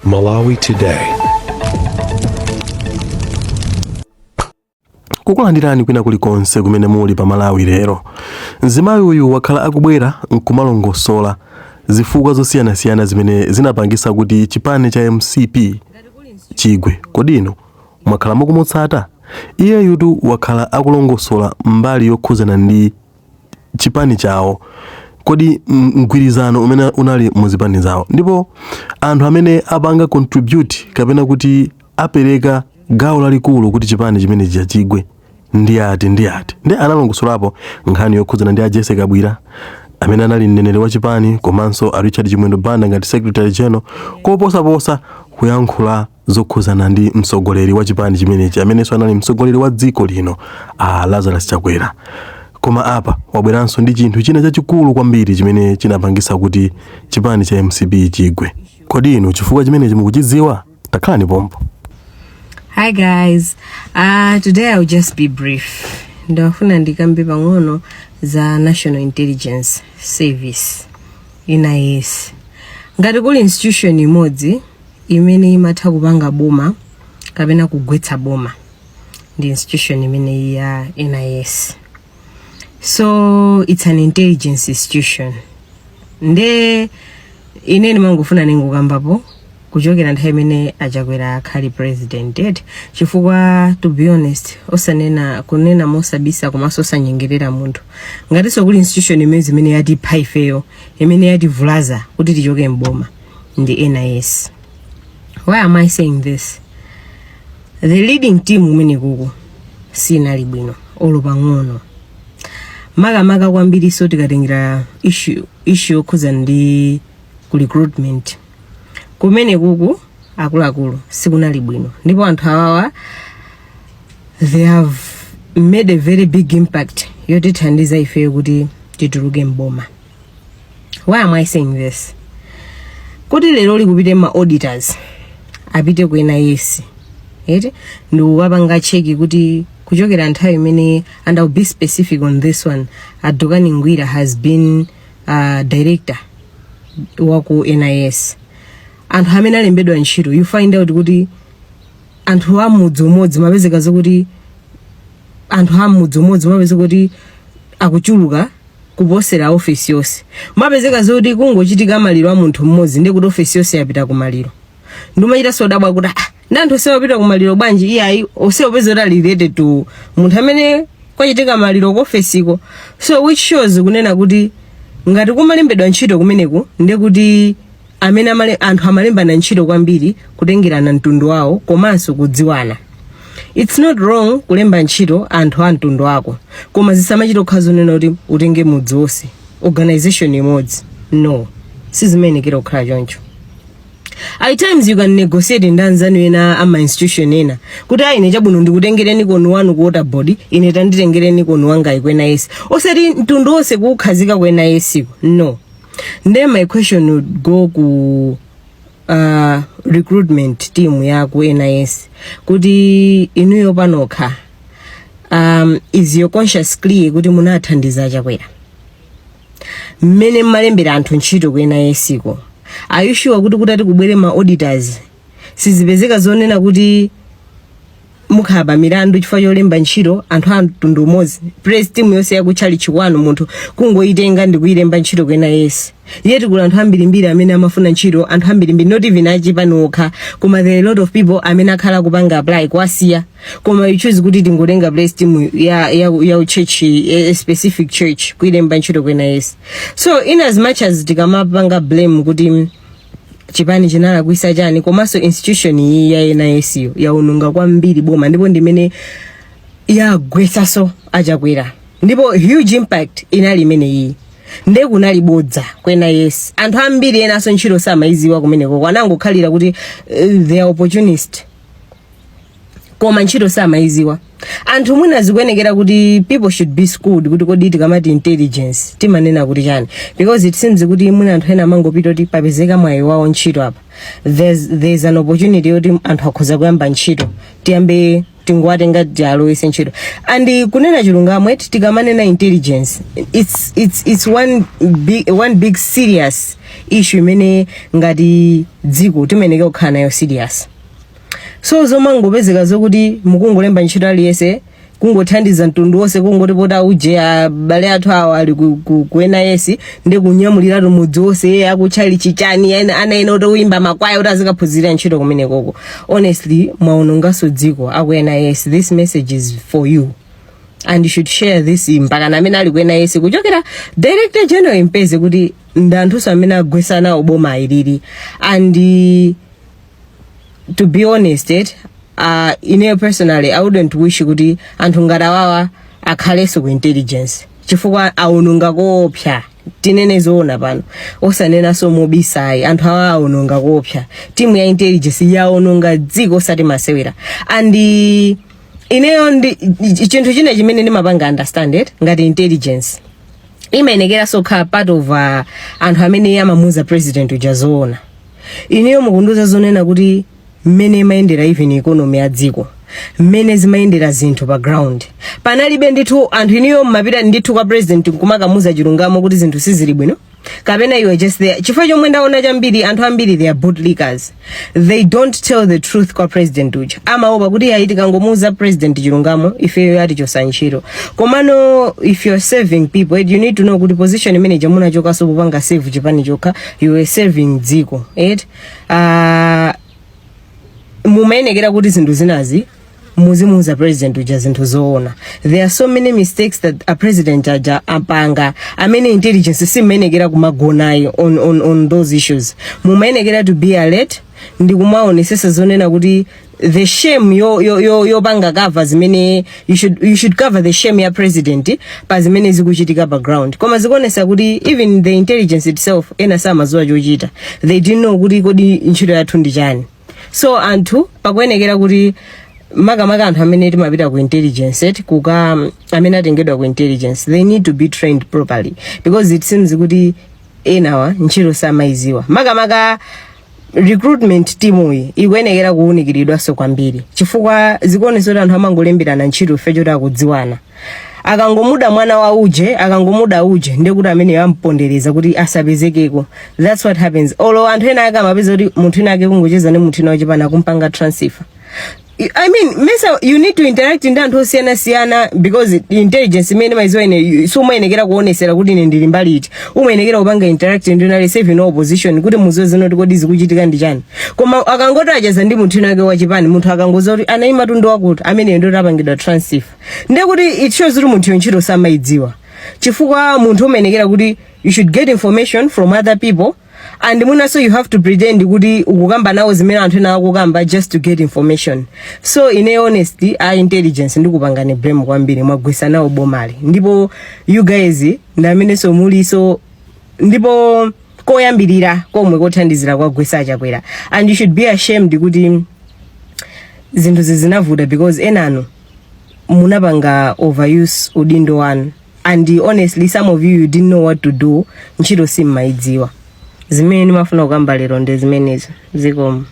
Malawi Today. Kukulandirani kwina kulikonse kumene muli pa Malawi lero. Mzimayi uyu wakhala akubwera nkumalongosola zifukwa zosiyanasiyana zimene zinapangisa kuti chipani cha MCP chigwe. Kodi inu mwakhala mukumutsata? Iyeyutu wakhala akulongosola mbali yokhuzana ndi chipani chawo, kodi mgwirizano umene unali mu zipani zawo, ndipo anthu amene apanga contribute kapena kuti apereka gawo lalikulu kuti chipani chimenechi chigwe ndi ati ndi ati. Ndi analongosolapo nkhani yokhudzana ndi a Jesse Kabwira amene anali mneneri wa chipani, komanso a Richard Chimwendo Banda ngati secretary general, koposaposa kuyankhula zokhuzana ndi mtsogoleri wa chipani chimenechi amenenso anali mtsogoleri wa dziko lino, a Lazarus Chakwera. Koma apa wabweranso ndi chinthu china chachikulu kwambiri chimene chinapangisa kuti chipani cha MCP chigwe. Kodi inu chifukwa chimenechi mukuchidziwa? Takhalani pompo. Hi guys, today I'll just be brief. Ndafuna ndikambe pang'ono za National Intelligence Service, NIS. Ngati kuli institution imodzi imene imatha kupanga boma kapena kugwetsa boma, ndi institution imeneyi ya NIS. So it's an intelligence institution. Nde ine ndimangofuna ningokambapo kuchokera nthawi imene aChakwera akhali president eti, chifukwa to be honest, osanena kunena mosabisa komanso osanyengerera munthu, ngatinso kuli institution imene zimene yatipha ifeyo, imene yativulaza kuti tichoke mboma, ndi NIS. Why am I saying this? The leading team kumene kuku sinali bwino olo pang'ono, makamaka kwambiri. So tikatengera issue yokhuzana ndi ku recruitment kumene kuku, akuluakulu, sikunali bwino. Ndipo anthu awawa, they have made a very big impact yotithandiza ifeyo kuti tituluke mboma. Why am I saying this? Kuti lero likupite ma auditors, apite ku NIS eti, ndikukapanga check kuti kuchokera nthawi imene, and I'll be specific on this one, a Dokani Ngwira has been director waku NIS, anthu amene alembedwa ntchito, you find out kuti anthu a mudzi umodzi mapezeka zokuti anthu a mudzi umodzi mapezeka kuti akuchuluka kuposera ofesi yonse. Mapezeka zokuti kungochitika maliro a munthu mmodzi, ndiye kuti ofesi yonse yapita kumaliro. Ndimachita sodabwa kuti, ah, ndi anthu onse wapita kumaliro bwanji? Iyayi, onse upeza kuti ali related to munthu amene kwachitika maliro ku ofesiko. So which shows kunena kuti ngati kumalembedwa ntchito kumeneku, ndiye kuti amene anthu amalembana ntchito kwambiri kutengerana mtundu wawo komanso kudziwana. It's not wrong kulemba ntchito anthu a mtundu wako, koma zisamachita kukhala zonena kuti utenge mudzi wonse, organization imodzi. No, sizimayenekera kukhala choncho. At times you can negotiate ndi anzanu ena ama institution ena kuti, ayi, ine chabwino, ndikutengereni konu wanu ku water board, ine tanditengereni konu wanga ku NIS, osati mtundu wonse kuukhazika ku NIS ko, no. Then my question would go ku recruitment team ya ku NIS kuti inuyo panokha, is your conscience clear kuti munathandiza Chakwera mmene mmalembera anthu ntchito ku NIS ko? Are you sure kuti kutati kubwere ma auditors, sizipezeka zonena kuti mukhala pa milandu chifukwa cholemba ntchito anthu a mtundu umodzi, praise team yonse yakutchalichi kwanu munthu kungoyitenga ndi kuyilemba ntchito ku NIS? Yet kuli anthu ambirimbiri amene amafuna ntchito, anthu ambirimbiri, not even achipani okha, koma there are a lot of people amene akhala kupanga apply kuwasiya, koma you choose kuti tingotenga praise team ya church, a specific church, kuyilemba ntchito ku NIS. So in as much as tikamapanga blame kuti chipani chinalakwisa chani, komanso institution iyi ya NIS yo yaononga kwambiri boma, ndipo ndimene yagwetsaso aChakwera, ndipo huge impact inali imene iyi. Nde kunali bodza ku NIS. Anthu ambiri enanso ntchito samayiziwa kumeneko, anangokhalira kuti they are opportunist, koma ntchito samayiziwa anthu. Mwina zikuyenekera kuti people should be schooled kuti kodi tikamati intelligence timanena kuti chani, because it seems kuti mwina anthu ena amangopita kuti papezeka mwayi wawo ntchito apa, there's an opportunity yoti anthu akhoza kuyamba ntchito, tiyambe Tingowatenga tialowese ntchito. And kunena chilungamo eti, tikamanena intelligence, it's one big serious issue imene ngati dziko timeneke kukhala nayo serious. So zomangopezeka zokuti mukungolemba ntchito aliyense, kungothandiza mtundu wonse, kungoti pota uje abale athu awa ali ku NIS, ndi kunyamuliratu mudzi wonse, akutchali chichani, ana ena otoimba makwaya kuti azikaphunzirira ntchito kumenekoko. Honestly, mwaononganso dziko aku NIS. This message is for you and you should share this mpaka na amene ali ku NIS, kuchokera Director General impeze kuti ndi anthunso amene agwesa nawo boma ilili. And to be honest it, ine personally I wouldn't wish kuti anthu ngati awawa akhalenso ku intelligence, chifukwa aononga koopsa. Tinene zoona pano, osanenanso mobisayi, anthu awa aononga koopsa. Timu ya intelligence yaononga dziko osati masewera. And ineyo ndi chinthu china chimene ndimapanga understand it, ngati intelligence imayenekeranso kukhala part of anthu amene amamuuza president uja zoona. Ineyo mukundiuza zonena kuti mmene imayendera even economy ya dziko, mmene zimayendera zinthu pa ground, panalibe ndithu anthu iniyo mmapita ndithu kwa president nkumakamuza chilungamo kuti zinthu sizili bwino, kapena you are just there? Chifukwa chomwe ndaona chambiri, anthu ambiri, they are bootlickers. They don't tell the truth kwa president uja. Amaopa kuti ayi, tikangomuuza president chilungamo, ifeyo yatichosa ntchito. Komano if you're serving people, you need to know kuti position imene munachokaso popanga serve chipani chokha, you are serving dziko, right? Mumayenekera kuti zinthu zinazi muzimuuza president uja zinthu zoona. There are so many mistakes that a president aja apanga amene intelligence simayenekera kumagonayo on those issues. Mumayenekera to be alert ndi kumaonesesa zonena kuti the shame yopanga cover zimene you should cover the shame ya president pa zimene zikuchitika pa ground. Koma zikuonesa kuti even the intelligence itself, ena samadziwa chochita. They didn't know kuti kodi ntchito yathu ndi chani. So anthu pakuyenekera kuti, makamaka anthu amene timapita ku intelligence eti, kuka amene atengedwa ku intelligence, they need to be trained properly, because it seems kuti enawa ntchito samayiziwa. Makamaka recruitment team iyi ikuyenekera kuwunikiridwanso kwambiri, chifukwa zikuonesa kuti anthu amangolembirana ntchito ife choti akudziwana. Akangomuda mwana wa uje, akangomuda uje, ndekuti amene ampondereza kuti asapezekeko. That's what happens. Olo anthu ena ake amapeza kuti munthu ena ake kungocheza ndi munthu ena wachipana, kumpanga transfer. I mean, mesa you need to interact ndi anthu osiyanasiyana? Because intelligence imene maiziwa ine, sumayenekera kuonesera kuti ine ndili mbali iti. Umayenekera kupanga interact ndi nali save no opposition kuti muziwe zino kuti kodi zikuchitika ndi chani. Koma akangoti acheza ndi munthu ina ake wachipani, munthu akangoza kuti anayima tundu wakuti amene ndo apangidwa transfer, ndiye kuti it shows kuti munthu ntchito samayidziwa, chifukwa munthu umayenekera kuti you should get information from other people, and mwinaso you have to pretend kuti ukukamba nawo zimene anthu ena akukamba just to get information. So ine honestly, a intelligence ndikupangani blame kwambiri. Mwagwesa nawo bomali, ndipo you guys ndi amenenso muliso ndipo koyambirira komwe kothandizira kwagwesa Chakwera, and you should be ashamed kuti zinthu zinavuta because enanu munapanga overuse udindo wanu. And honestly, some of you, you didn't know what to do. Ntchito simmayidziwa. Zimene ndimafuna kukamba lero ndi zimenezo. Zikomo.